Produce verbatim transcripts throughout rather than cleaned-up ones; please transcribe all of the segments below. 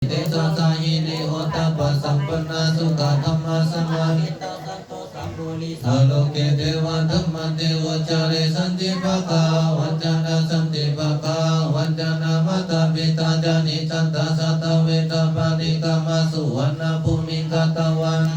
tejasā hiriottappasampannā sukkadhammasamāhitā. Santo sappurisā loke devadhammante vuccare. Santi pakkhā avañcanā, santi pakkhā avañcanā, mātā pitā ca nicchantā, jātaveda paṭikkama. Suvaṇṇabhūmiṃ gantvāna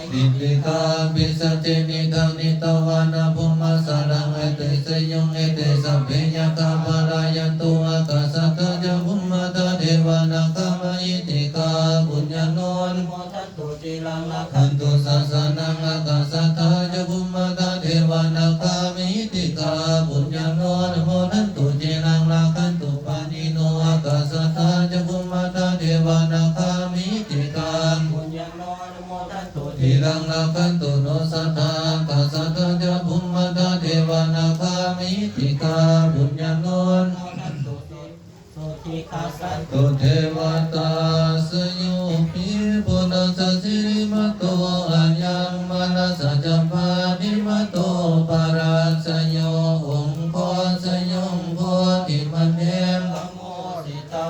mahiddhikā, pisāce nikkhaṃ nitvāna bhummā saraṃ. Ete jayo ete sabbe yakkhā palāyantu, ākāsaṭṭhā ca bhummaṭṭhā devā nāgā mahiddhikā. Puññaṃ no anumodatu, ciraṃ rakkhantu sāsanaṃ. Ākāsaṭṭhā ca bhummaṭṭhā devā nāgā mahiddhikā, puññaṃ no anumodantu, ciraṃ rakkhantu pāṇino. Ākāsaṭṭhā ca bhummaṭṭhā devā nāgā mahiddhikā, puññaṃ no anumodantu, ciraṃ rakkhantu no sadā. Ākāsaṭṭhā ca bhummaṭṭhā devā nāgā mahiddhikā, puññaṃ no anumodantu, ciraṃ rakkhantu no sadā. Sukhī hotu devatā. Jayo hi buddhassa sirīmato ayaṃ, mārassa ca pāpimato parājayo, ugghosayuṃ bodhimaṇḍe pamoditā,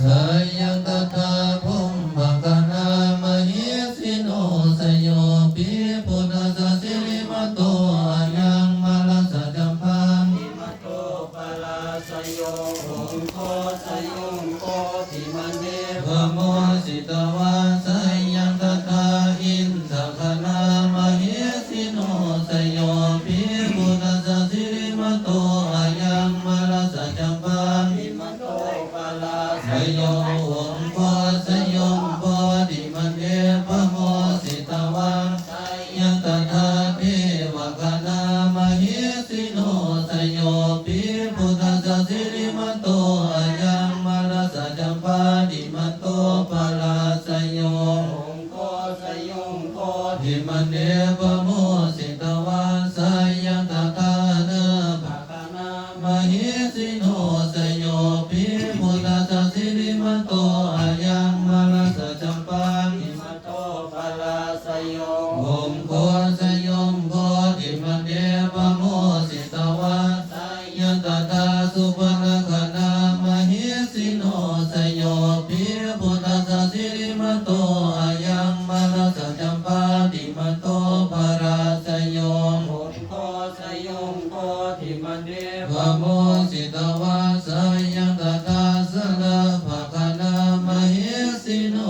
jayaṃ tadā brahmagaṇā mahesino. Jayo hi buddhassa sirīmato ayaṃ, mārassa ca pāpimato parājayo, ugghosayuṃ bodhimaṇḍe pamoditā, jayaṃ tadā indagaṇā mahesino. Jayo hi buddhassa sirīmato ayaṃ, mārassa ca pāpimato parājayo, ugghosayuṃ bodhimaṇḍe pamoditā, jayaṃ tadā devagaṇā mahesino. Jayo hi buddhassa sirīmato ayaṃ, mārassa ca pāpimato parājayo, ugghosayuṃ bodhimaṇḍe pamoditā, jayaṃ tadā nāgagaṇā mahesino. Jayo hi buddhassa sirīmato ayaṃ, mārassa ca pāpimato parājayo, ugghosayuṃ bodhimaṇḍe pamoditā, jayaṃ tadā supaṇṇagaṇā mahesino. Jayo hi buddhassa sirīmato ayaṃ, mārassa ca pāpimato parājayo, ugghosayuṃ bodhimaṇḍe pamoditā, jayaṃ tadā sabrahmagaṇā mahesino.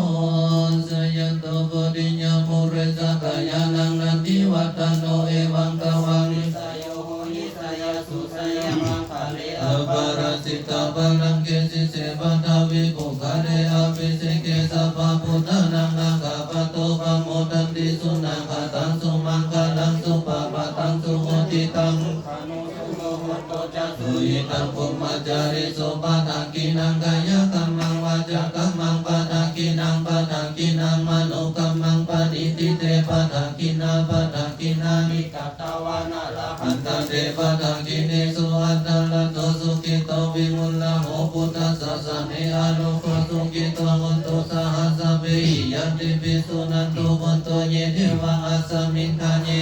Jayanto bodhiyā mūle sakyānaṃ nandivaḍḍhano, evaṃ tvaṃ vijayo hohi jayassu jayamaṅgale, aparājitapallaṅke sīse paṭhavipokkhare abhiseke sabbabuddhānaṃ aggappatto pamodati. Sunakkhattaṃ sumaṅgalaṃ supabhātaṃ suhuṭṭhitaṃ, sukhaṇo sumuhutto ca suyiṭṭhaṃ brahmacārisu. Padakkhiṇaṃ kāyakammaṃ vācākammaṃ padakkhiṇaṃ, padakkhiṇaṃ manokammaṃ paṇidhī te padakkhiṇā, padakkhiṇāni katvāna labhantatthe padakkhiṇesu. Atthaladdho sukhito viruḷhako buddhasāsane, arogo sukhito hotu saha sabbehi ñātibhi. Suṇantu bhonto ye devā asmiṃ kāye,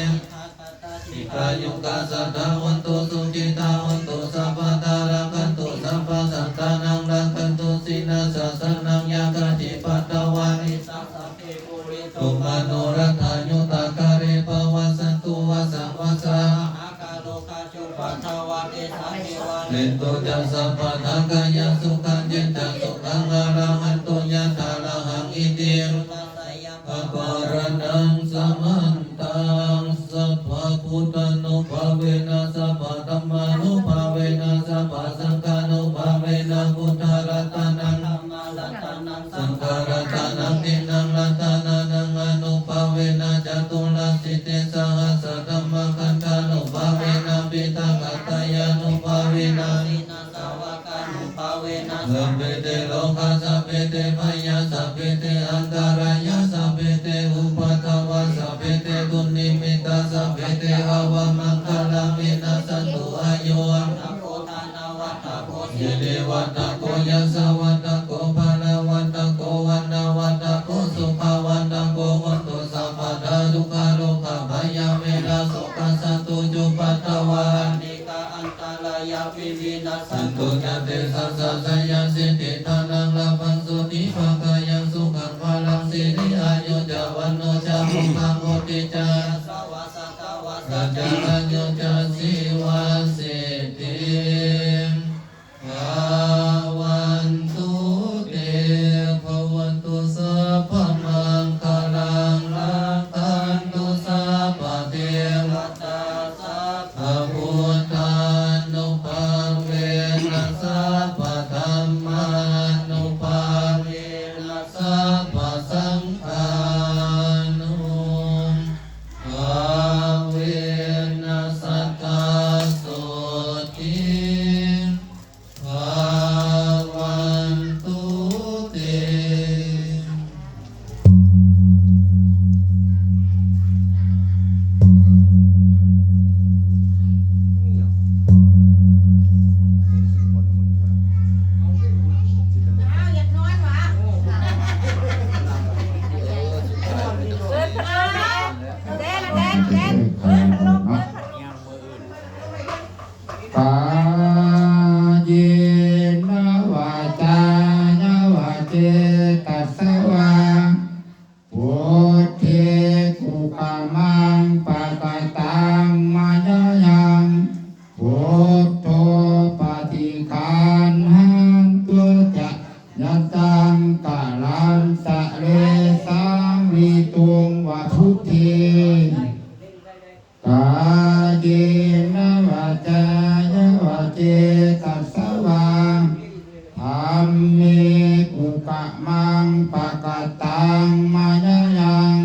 dīghāyukā sadā hontu, sukhitā hontu sabbadā, rakkhantu sabbasattānaṃ, rakkhantu jinasāsanaṃ. Yā kāci patthanī sabbe pūrentu manorathā, yuttakāle pavassantu vassaṃ vassā. Mahākāruññā ca cupaddavā, te sabbītiyo vinayantu ca sabbadā. Kāyasukhaṃ cittisukhaṃ arahanto yathārahaṃ iti. Pūreyyupapaṇṇarahaṃ, samantaṃ sabbabuddhānubhāvena sabbadhammānubhāvena sabbasaṅghānubhāvena buddharatanaṃ dhammaratanaṃ saṅgharatanaṃ tiṇṇaṃ ratanānaṃ ānubhāvena caturāsītisahassadhammakkhandhānubhāvena piṭakattayānubhāvena jinasāvakānubhāvena sabbe te rogā sabbe te bhayā sabbe te antarāyā sabbe te upaddavā sabbe te dunnimittā sabbe te avamaṅgalā vinassantu. Āyuvaḍḍhako dhanavaḍḍhako sirivaḍḍhako yasavaḍḍhako balavaḍḍhako vaṇṇavaḍḍhako sukhavaḍḍhako hotu sabbadā. Dukkharogabhayā verā sokā sattu cupaddavā, anekā antarāyāpi vinassantu ca tejasā. Jayasiddhi dhanaṃ lābhaṃ sotthi kālantare saṃvarituṃ va buddhe. Kāyena vācāya va cetasā vā, dhamme kukammaṃ pakataṃ mayā yaṃ,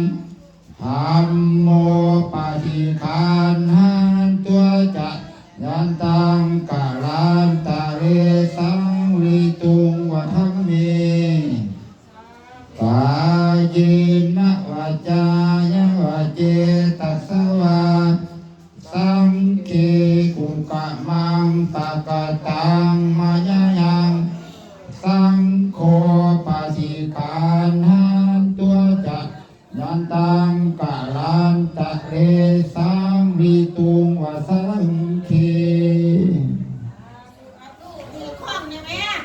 dhammo paṭiggaṇhatu accayantaṃ, kālantare saṃvarituṃ va dhamme. Kāyena vācāya va cetasā vā, saṅghe kukammaṃ pakataṃ mayā yaṃ, saṅgho paṭiggaṇhatu accayantaṃ, kālantare saṃvarituṃ va saṅghe. ตีข้องได้ไหมอะ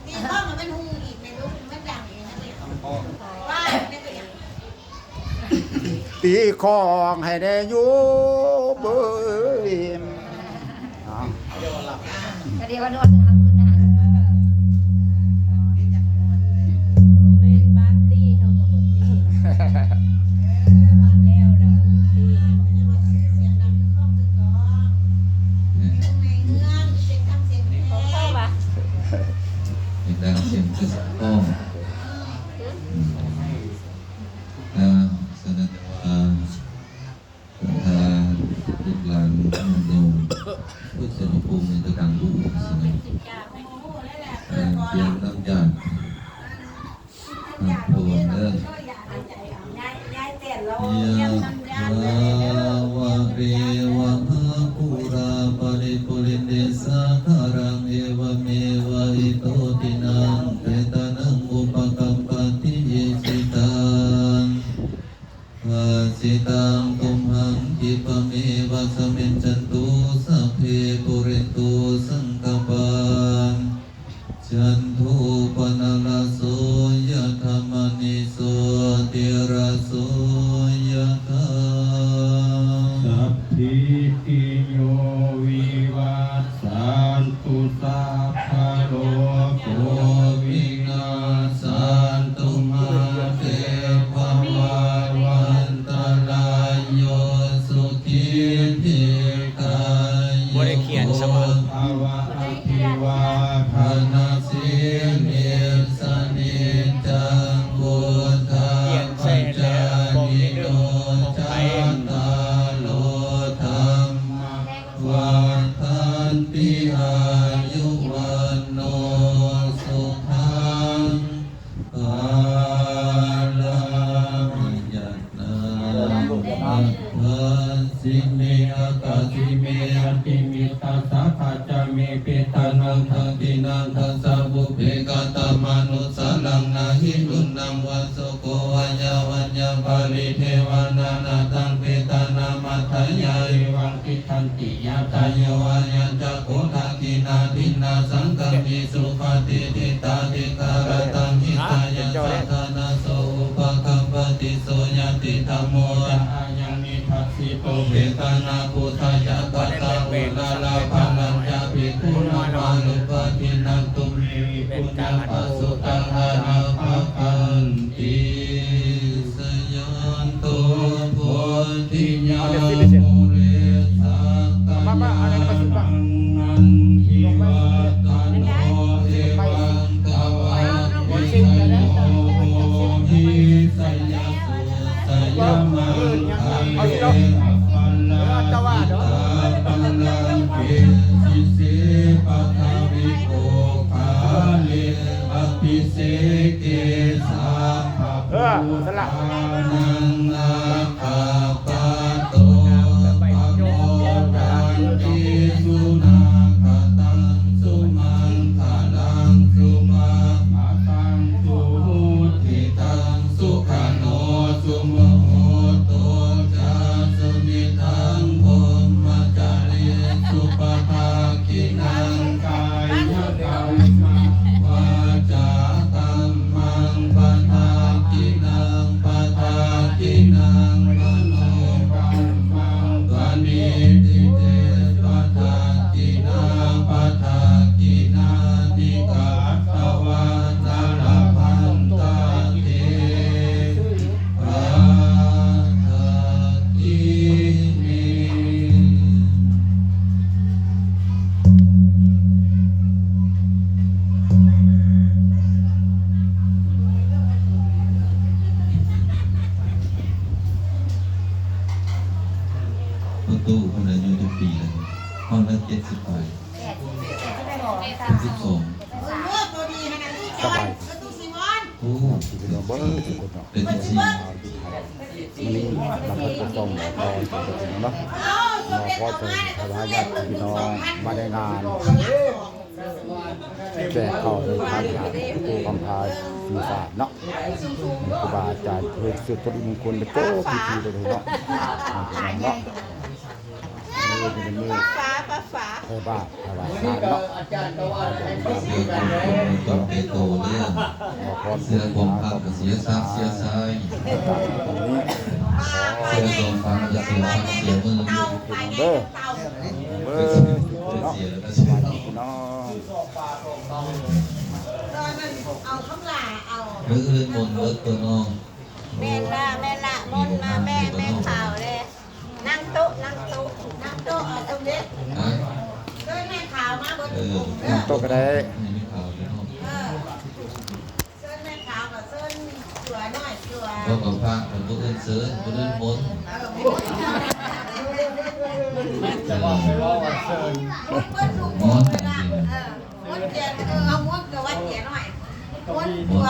ตีข้องมันเป็นฮูอีกไม่รู้ มันดังเองนะเนี่ย ว่าเนี่ยก็อย่าง ตีข้องให้แน่โยมเอ้ย เอา ก็เดี๋ยวว่านอนทำบุญนะ เป็นปาร์ตี้เท่ากับปาร์ตี้ แล้วแล้วปาร์ตี้ เสียงดังข้องคือก่อน เสียงดังเสียงคือสองข้อง อืม อ่า สนันทวา ศรัทธา ลูกหลานญาติโยม ผู้สนับสนุนในตะกังผู้สนับสนุน อ่า เตรียมตั้งจาน อ่า พระวันเด้อ Yathā vārivahā pūrā paripūrenti sāgaraṃ, evameva ito dinnaṃ petānaṃ upakappati. Icchitaṃ patthitaṃ tumhaṃ khippameva samijjhatu, sabbe pūrentu saṅkappā, cando paṇṇaraso yathā, maṇi jotiraso yathā. Sabbītiyo vivajjantu, sabbarogo vinassantu, mā te bhavatvantarāyo, sukhī dīghāyuko บ่ได้เขียนเสมอ bhava. Abhivādanasīlissa niccaṃ vuḍḍhāpacāyino, cattāro dhammā vaḍḍhanti, āyu vaṇṇo sukhaṃ balaṃ. Yannāgabhassine akāsi me aknimaṇḍi saha ca me, petānaṃ dakkhiṇaṃ dajjā pubbe katamanussaraṃ. Na hi ruṇṇaṃ vā soko vā yā vaññā paridevanā, na taṃ petānamatthāya evaṃ tiṭṭhanti ñātayo. Ayañca kho dakkhiṇā dinnā saṅghamhi supatiṭṭhitā, dīgharattaṃ hitāyassa ṭhānaso upakappati. So ñātidhammo ca ayaṃ nidassito, petāna pūjā ca katā uḷārā, balañca bhikkhūnamanuppadinnaṃ, tumhehi puññaṃ pasutaṃ anappakanti. Jayanto bodhiyā mūle sakyānaṃ nandivaḍḍhano, evaṃ tvaṃ vijayo hohi jayassu jayamaṅgale. Aparājitapallaṅke sīse paṭhavipokkhare, abhiseke sabbabuddhānaṃ aggappatto pamodati. Sunakkhattaṃ sumaṅgalaṃ supabhātaṃ suhuṭṭhitaṃ, sukhaṇo sumuhutto ca suyiṭṭhaṃ brahmacārisu. Padakkhiṇaṃ kāyakammaṃ vācākammaṃ padakkhiṇaṃ, padakkhiṇaṃ manokammaṃ ตู้คนอายุจักปีแล้ว ห้องละเจ็ดสิบปลาย เจ็ดสิบสอง เออ ตัวดีขนาดนี้ สบาย เออ ตู้ซีมอน โอ้ พี่น้องเบิ่งทุกคนเนาะ เป็นจังซี่ นี่นะครับก็ต้องรอจนถึงเนาะ เออ รอพอถึงพระญาติพี่น้องมาในงานแจกข้าวในพระวิหารหลวงปู่คำพาศีสาเนาะ ครูบาอาจารย์เพื่อสืบพุทธมงคลไปโตพิธีเลยเนาะ เนาะ นี่เป็นมือ ฟ้าฟ้าฟ้า ใส่บาตรถวายทานเนาะ เสื้อคนจนเปโตเรื่อง ขอพร เสื้อความพักก็เสียทรัพย์เสียทรัพย์ ตรงนี้ เสื้อความพักก็เสียทรัพย์เสียมือ เด้อเบอร์เนาะ เสียแล้วก็เสีย พี่น้อง ตอนนั้นเอาข้างหลาเอา มืออื่นมนต์เบิดตัวน้อง แม่ละแม่ละมนต์มาแม่แม่ข่าวเลยนั่งโต๊ะนั่งโต๊ะนั่งโต๊ะเอาตรงนี้ นะ เชิญแม่ข่าวมาเบิด เออ เออ โต๊ะก็ได้ ให้ไม่ข่าวเลยเนาะ เออเชิญแม่ข่าวกับเชิญตัวน้อยตัว ก็กับพระผมก็เอื้อนเชิญก็เอื้อนมนต์ เออมนต์ เออ มนต์เบิดทุกคนเลยนะเออมนต์เขียนเออเอามนต์กับวัดเขียนหน่อยมนต์ตัว